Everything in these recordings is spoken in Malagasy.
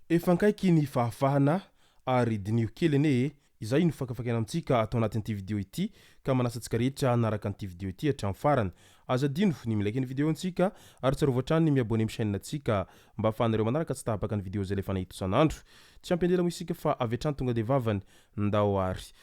Efa ankaiky ny fahafahana ary diniho kely anie e! Izay no fakafakaina amintsika ato anatin'ity video ity ka manasa antsika rehetra hanaraka an'ity video ity hatramin'ny farany. Aza adino ny mi-like ny video antsika ary tsarovy hatrany ny mi-abonner amin'ny chaîne antsika mba ahafahanareo manaraka tsy tapaka ny video izay alefanay eto isan'andro. Tsy ampy andela moa isika fa avy hatrany tonga dia vavany. Ndao ary.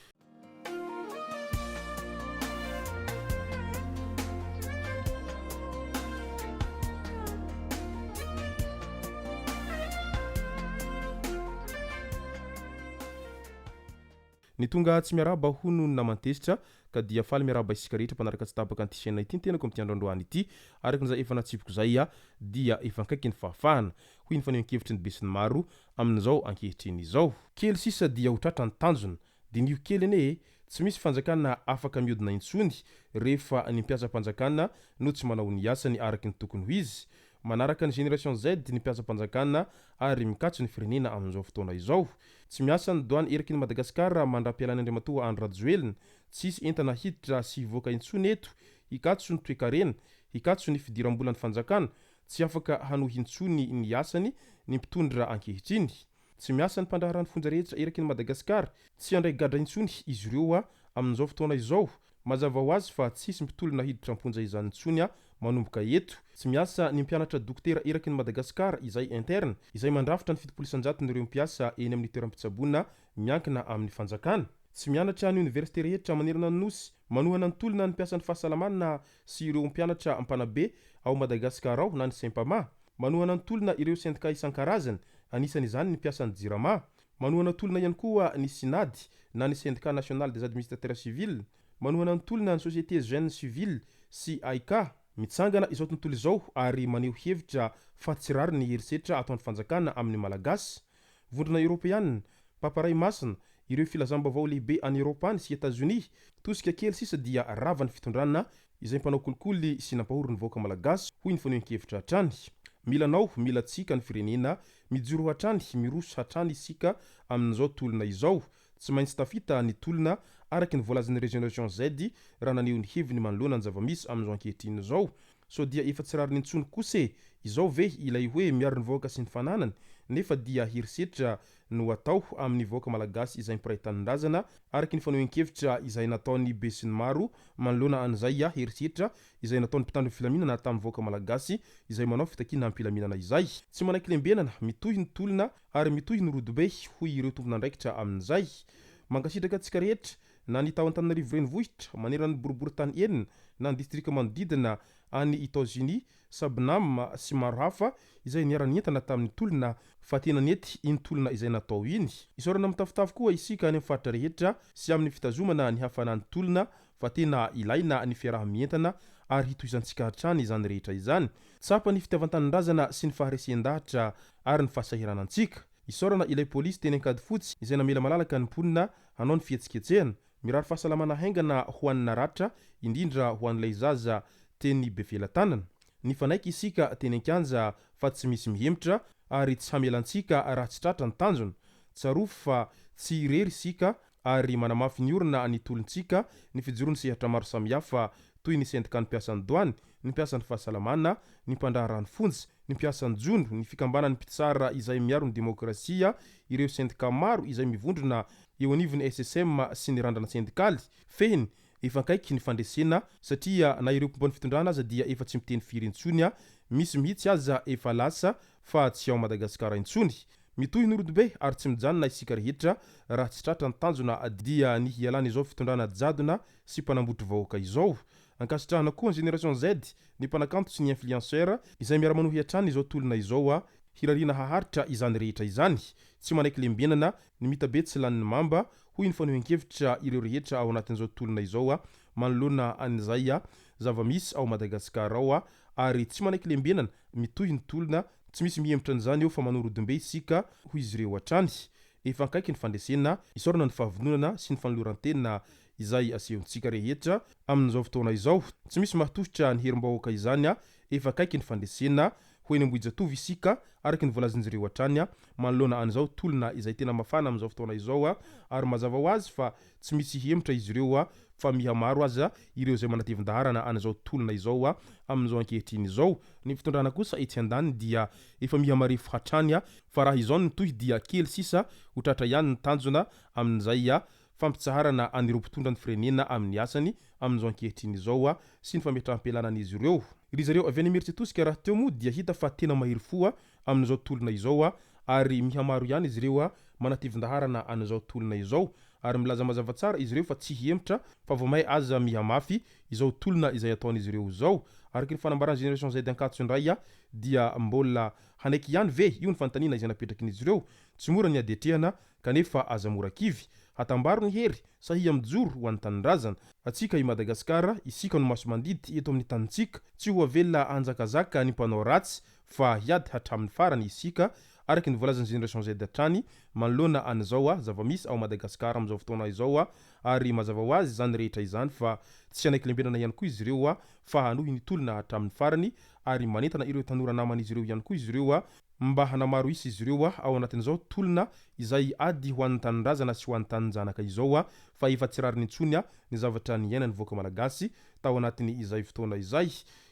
Ny tonga tsy miarahaba hono ny naman-tezitra ka dia faly miarahaba isika rehetra mpanaraka tsy tapaka an'ity chaîne ity ny tenako amin'ity andro androany ity. Araka ny izay efa natsipiko izay dia efa akaiky ny fahafahana, hoy ny fanehoan-kevitry ny besinimaro amin'izao ankehitriny izao. Kely sisa dia ho tratra ny tanjona. Diniho kely anie e! Tsy misy fanjakana afaka mihodina intsony rehefa ny mpiasam-panjakana no tsy manao ny asany araky ny tokony ho izy. Manaraka ny génération Z ny mpiasam-panjakana ary mikatso ny firenena amin'izao fotoana izao. Tsy miasa ny douane eraky ny Madagasikara mandra-pialan'i Andriamatoa Andry Rajoelina. Tsy hisy entana hiditra sy hivoaka intsony eto. Hikatso ny toekarena. Hikatso ny fidiram-bolan'ny fanjakana. Tsy afaka hanohy intsony ny asany ny mpitondra ankehitriny. Tsy miasa ny mpandraharaha ny fonja rehetra eraky ny Madagasikara. Tsy handray gadra intsony izy ireo amin'izao fotoana izao. Mazava ho azy fa tsy hisy mpitolona hiditra am-ponja izany intsony manomboka eto. Tsy miasa ny mpianatra dokotera eraky ny Madagasikara izay interne, izay mandrafitra ny 70 isan-jaton'ireo mpiasa eny amin'ny toeram-pitsaboana miankina amin'ny fanjakana. Tsy mianatra ny oniversite rehetra manerana ny Nosy. Manohana ny tolona ny mpiasan'ny fahasalamana sy ireo mpianatra mpanabe ao Madagasikara ao na ny Sempama. Manohana ny tolona ireo sendikà isan-karazany, anisan'izany ny mpiasan'ny Jirama. Manohana tolona ihany koa ny Synad na ny Syndicat National des Administrateurs Civils. Manohana ny tolona ny Société Jeune Civile sy AICA. Mitsangana izao tontolo izao ary maneho hevitra fa tsy rariny ny herisetra ataon'ny fanjakana amin'ny Malagasy. Vondrona Eoropeanina, Papa Ray Masina, ireo filazam-baovao lehibe any Eoropa any sy Etazonia, tosika kely sisa dia rava ny fitondrana izay mpanao kolikoly sy nampahory ny vahoaka Malagasy, hoy ny fanehoan-kevitra hatrany. Mila anao, mila antsika ny firenena, mijoro hatrany, miroso hatrany isika amin'izao tolona izao. Tsy maintsy tafita ny tolona, araka ny voalazan'ny Régionation Z raha naneho ny heviny manoloana ny zava-misy amin'izao ankehitriny izao. Sao dia efa tsy rariny intsony kosa e! Izao ve ilay hoe miaro ny vahoaka sy ny fananany nefa dia herisetra no atao amin'ny vahoaka malagasy izay mpiray tanindrazana araka ny fanehoan-kevitra izay nataon'ny besinimaro manoloana an'izay herisetra izay nataon'ny mpitandro ny filaminana tamin'ny vahoaka malagasy izay manao fitakiana am-pilaminana izay. Tsy manaiky lembenana, mitohy ny tolona ary mitohy ny rodobe hoy ireo tompon'andraikitra amin'izay. Mankasitraka antsika rehetra na ny tao Antananarivo renivohitra, manerana ny boriborintany enina na ny distrika manodidina any Itaosy Sabnam sy maro hafa izay niara-nientana tamin'ny tolona fa tena nety iny tolona izay natao iny. Isaorana mitafotafo koa isika any amin'ny faritra rehetra sy amin'ny fitazomana ny hafanan'ny tolona fa tena ilaina ny fiaraha-mientana ary hitohizantsika hatrany izany rehetra izany. Tsapa ny fitiavan-tanindrazana sy ny faharesen-dahatra ary ny fahasahiranantsika. Isaorana ilay polisy teny Ankadifotsy izay namela malalaka ny mponina hanao ny fihetsiketsehana. Mirary fahasalamana haingana ho an'ny naratra, indrindra ho an'ilay zaza teny Befelatanana. Nifanaiky isika teny an-kianja fa tsy misy mihemotra ary tsy hamela antsika raha tsy tratra ny tanjona. Tsarovy fa tsy irery isika ary manamafy ny orina ny tolontsika ny fijoroan'ny sehatra maro samihafa toy ny sendikan'ny mpiasan'ny doany, ny mpiasan'ny fahasalamana, ny mpandraharaha ny fonja, ny mpiasan'ny jono, ny fikambanan'ny mpitsara izay miaro ny demokrasia, ireo sendika maro izay mivondrona eo anivon'ny SSM sy ny randrana sendikaly. Fehiny, efa akaiky ny fandresena satria na ireo mpomba ny fitondrana aza dia efa tsy miteny firy intsony, misy mihitsy aza efa lasa fa tsy ao Madagasikara intsony. Mitohy ny rodobe ary tsy mijanona isika rehetra raha tsy tratra ny tanjona dia ny hialana izao fitondrana jadona sy mpanambotry vahoaka izao. Ankasitrahana koa ny Génération Z, ny mpanakanto sy ny influenceur izay miara-manohy hatrany izao tolona izao hirariana haharitra izany rehetra izany. Tsy manaiky lembenana, ny mitabe tsy lanin'ny mamba, hoy ny fanehoan-kevitra ireo rehetra ao anatin'izao tolona izao manoloana an'izay zava-misy ao Madagasikara ao ary tsy manaiky lembenana, mitohy ny tolona, tsy misy mihemotra an'izany eo fa manao rodombe isika, hoy izy ireo hatrany. Efa akaiky ny fandresena, isaorana ny fahavononana sy ny fanoloran-tena izay asehontsika rehetra amin'izao fotoana izao. Tsy misy mahatohitra ny herim-bahoaka izany, efa akaiky ny fandresena, Ho eny Ambohijatovo isika, araka ny voalazan'izy ireo hatrany, manoloana an'izao tolona izay tena mafana amin'izao fotoana izao ary mazava ho azy fa tsy misy hihemotra izy ireo fa miha maro aza ireo izay manatevin-daharana an'izao tolona izao amin'izao ankehitriny izao. Ny fitondrana kosa etsy andaniny dia efa miha marefo hatrany fa raha izao no mitohy dia kely sisa ho tratra ihany ny tanjona amin'izay fampitsaharana an'ireo mpitondra ny firenena amin'ny asany amin'izao ankehitriny izao sy ny fametraham-pialana an'izy ireo. Ry zareo avy any Imerintsiatosika rahateo moa dia hita fa tena mahery fo amin'izao tolona izao ary mihamaro ihany izy ireo manatevin-daharana an'izao tolona izao ary milaza mazava tsara izy ireo fa tsy hihemotra fa vao may aza mihamafy izao tolona izay ataon'izy ireo izao. Araka ny fanambaran'ny Génération Z Ankatso indray dia mbola hanaiky ihany ve? Io ny fanontaniana izay napetrakin'izy ireo. Tsy mora ny ady atrehana kanefa aza mora kivy. Hatambaro ny hery, sahia mijoro ho an'ny tanindrazana. Antsika i Madagasikara, isika no maso-mandidy eto amin'ny tanintsika. Tsy ho avela hanjakazaka ny mpanao ratsy fa hiady hatramin'ny farany isika, araka ny voalazan'ny Génération Z hatrany manoloana an'izao zava-misy ao Madagasikara amin'izao fotoana izao ary mazava ho azy izany rehetra izany fa tsy hanaiky lembenana ihany koa izy ireo fa hanohy ny tolona hatramin'ny farany ary manentana ireo tanora naman'izy ireo ihany koa izy ireo mba hanamaro isa izy ireo ao anatin'izao tolona izay ady ho an'ny tanindrazana sy ho an'ny tanin-janaka izao fa efa tsy rariny intsony ny zavatra niainan'ny vahoaka malagasy tao anatin'ny izay fotoana izay.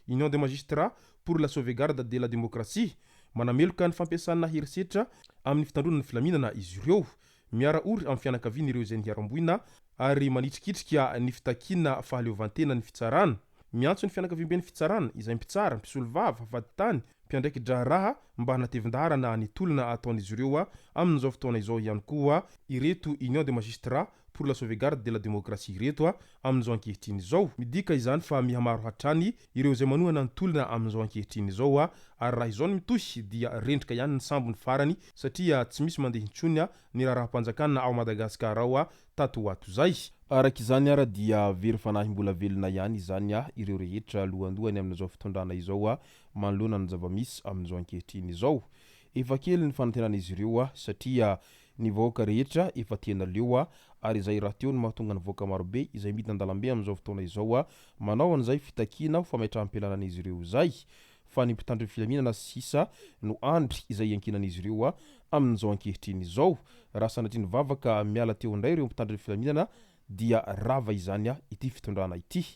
Union des magistrats pour la sauvegarde de la démocratie, Manameloka ny fampiasana herisetra amin'ny fitandroana ny filaminana izy ireo. Miara-ory amin'ny fianakaviany ireo izay niharam-boina ary manitrikitrika ny fitakiana fahaleovantena ny fitsarana. Miantso ny fianakaviamben'ny fitsarana, izay mpitsara, mpisolovava, vadintany, mpiandraiki-draharaha mba hanatevin-daharana ny tolona ataon'izy ireo amin'izao fotoana izao ihany koa ireto Union des magistrats pour la sauvegarde de la démocratie ireto amin'izao ankehitriny izao. Midika izany fa mihamaro hatrany ireo izay manohana ny tolona amin'izao ankehitriny izao ary raha izao no mitohy dia rendrika ihany ny sambo ny farany satria tsy misy mandeha intsony ny raharaham-panjakana ao Madagasikara ao tato ho ato izay. Araka izany ara dia very fanahy mbola velona ihany izany ireo rehetra lohandohany amin'izao fitondrana izao manoloana ny zava-misy amin'izao ankehitriny izao. Efa kely ny fanantenan'izy ireo satria ny vahoaka rehetra efa tena leo ary izay rahateo no mahatonga ny vahoaka marobe izay midina an-dalambe amin'izao fotoana izao manao an'izay fitakiana ho fametraham-pialanan'izy ireo izay fa ny mpitandro ny filaminana sisa no andry izay iankinan'izy ireo amin'izao ankehitriny izao. Raha sanatria nivavaka miala teo indray ireo mpitandro ny filaminana dia rava izany ity fitondrana ity.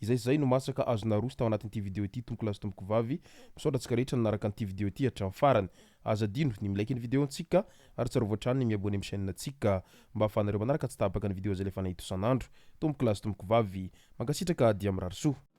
Izay sy izay no masaka azo naroso tao anatin'ity video ity tompokolahy sy tompokovavy. Misaotra antsika rehetra nanaraka an'ity video ity hatramin'ny farany. Aza adino ny mi-like ny video ntsika ary tsarovy hatrany ny mi-abonner amin'ny chaîne ntsika mba ahafahanareo manaraka tsy tapaka ny video izay alefanay eto isan'andro. Tompokolahy sy tompokovavy, mankasitraka dia mirary soa.